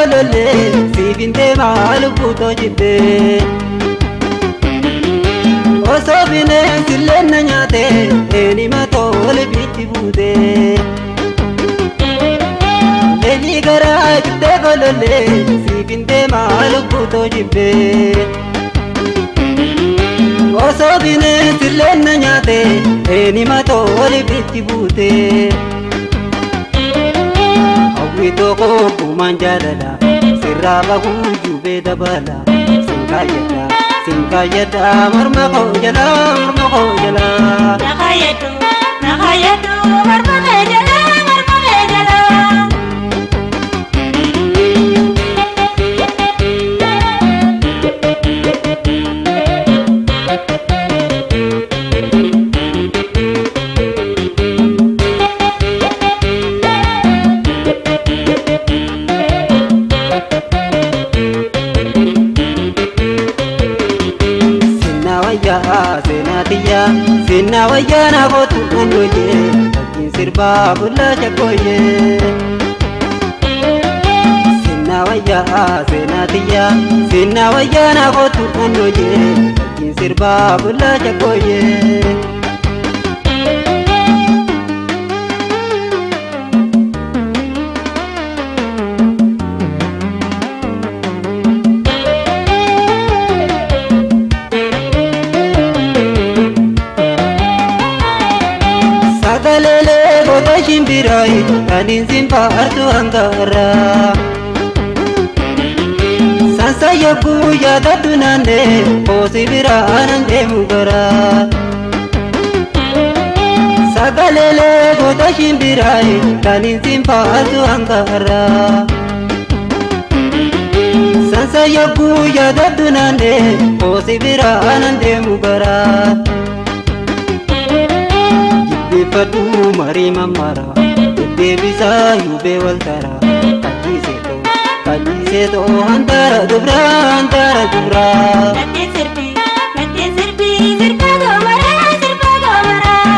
golollee siifin deemaa lubbuu jibbee. Osoo bineensi illee na nyaate eenima tole bitti buute. Leenji garaa jibbee golollee siifin deemaa lubbuu jibbee. Osoo bineensi illee na nyaate eenima tole bitti buute. Hawwi tokko gumaan jaalala sirraa bahuu jubee dabala sinkaayadha sinkaayadha morma koo jala morma koo jala. Nakaayadhu nakaayadhu morma kee jala morma kee jala. Sinna wayyaa na kootu naannooyee wajjin sirbaa bullaa shakkooyee. Sinna wayyaa seenaa tiyyaa sinna wayyaa na kootu naannooyee wajjin sirbaa bullaa shakkooyee. Sagaleelee goota shimbiraayi kan hin faartu hangaara. Sansa yogguu yaadadhu naannee koosi biraa nan deemu gara. Sagaleelee goota shimbiraayi kan hin faartu hangaara. Sansa yogguu yaadadhu naannee koosi biraa nan deemu gara. Jibbeeffadhu marii mammara deddeebisaa yubee wal tara kachiiseetoo handaara dubraa handaara dubraa. Natti sirbi natti sirbi sirba goomaraa sirba goomaraa.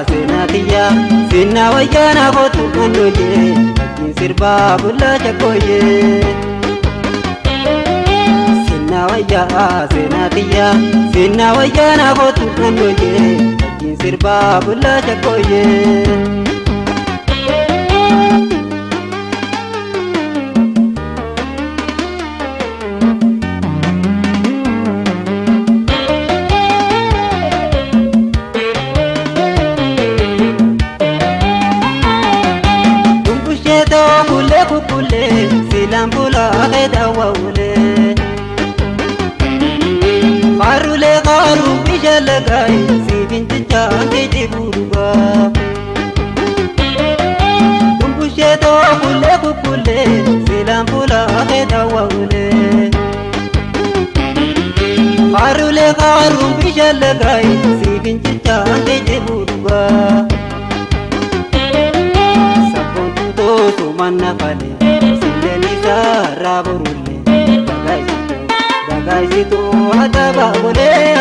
Seenaa tiyyaa sinna wayyaa na kootu naannooyee wajjin sirbaa bullaa shakkooyee. Sinna wayyaa seenaa tiyyaa sinna wayyaa na kootu naannooyee wajjin sirbaa bullaa shakkooyee. Kukulee silaan bulaa keeda wawulee. Qarulee qaruu bishaan lagaayi siifin jechaan geejjibuu dhugaa. Kumbusheetoo kulee kukulee silaan bulaa keeda wawulee. Qarulee qaruu bishaan lagaayi siifin jechaan geejjibuu dhugaa. Manna fale silleen isaa raaburulle dagaayisitu dagaayisitu adaba golee